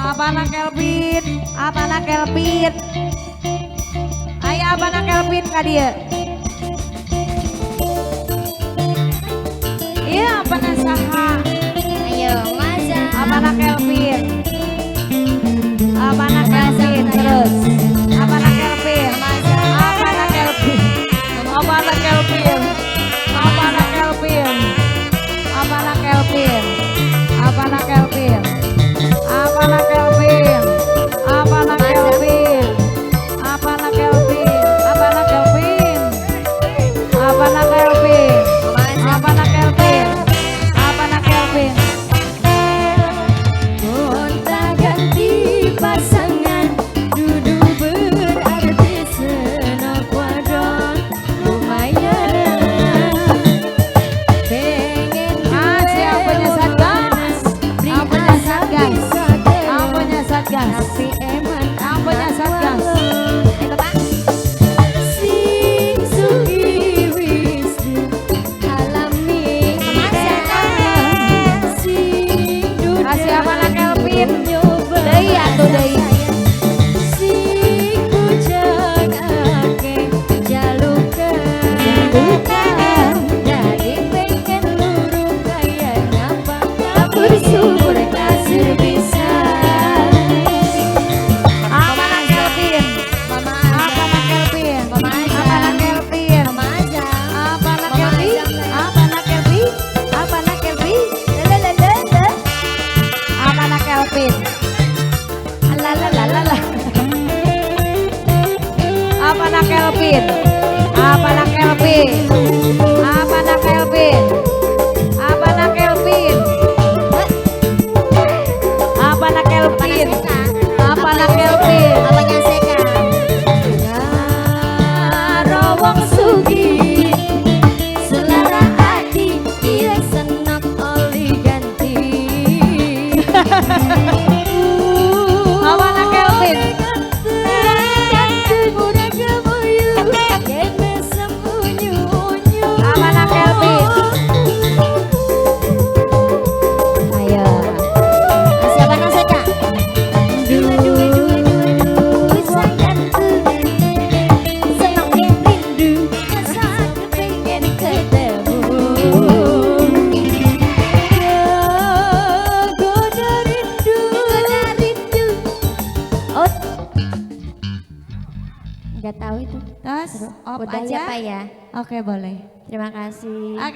Abana Kelvin, Abana Kelvin. Ayo Abana Kelvin ka dieu. Iya, Abana saha? Ayo, Maza. Abana Kelvin. Abana Kelvin terus. Abana Kelvin. Abana Kelvin. Abana Kelvin. Abana Kelvin. Abana Kelvin. Abana Kelvin. Abana Kelvin. Abana Kelvin. Abana Kelvin. Abana Kelvin. Abana Kelvin. Abana Kelvin. Abana Kelvin. Gonta-ganti pasangan dudu berarti senok wadon lumayan. Pengen Ah, siapa punya satgas? duwe Yang punya satgas. bisa Yang punya satgas. tapi eman Yang punya satgas. Eh, Bapak. Sing sugih wis alami sing duda Kasih Abana Kelvin. nyoba Deui atuh deui. sing bujang akeh jalukan jadi pengen luru kaya ngapa ngabur subur kasur bisa. Abana Kelvin. Mama Abana Kelvin. Mama Azam. Abana Kelvin. Mama Azam. Abana Mama Kelvin. Azam. Abana Kelvin. Abana Kelvin. La la la la. Abana Kelvin. La la la la la. Abana Kelvin. Abana Kelvin. Abana Kelvin. Abana Kelvin. Abana Kelvin. Abana Kelvin. Apanya Seka? Karo wong sugih selara ati iya senok oli ganti. Abana Kelvin. Abana Kelvin. Ayo. Siapa Seka? Dua dua dua dua dua sang ganteng. Seneng rindu, rasa kepengen ketemu. Goda rindu, goda rindu. Oh, nggak tahu itu. Terus, op Udah aja. ya Pak ya. Oke, boleh. Terima kasih. Oke.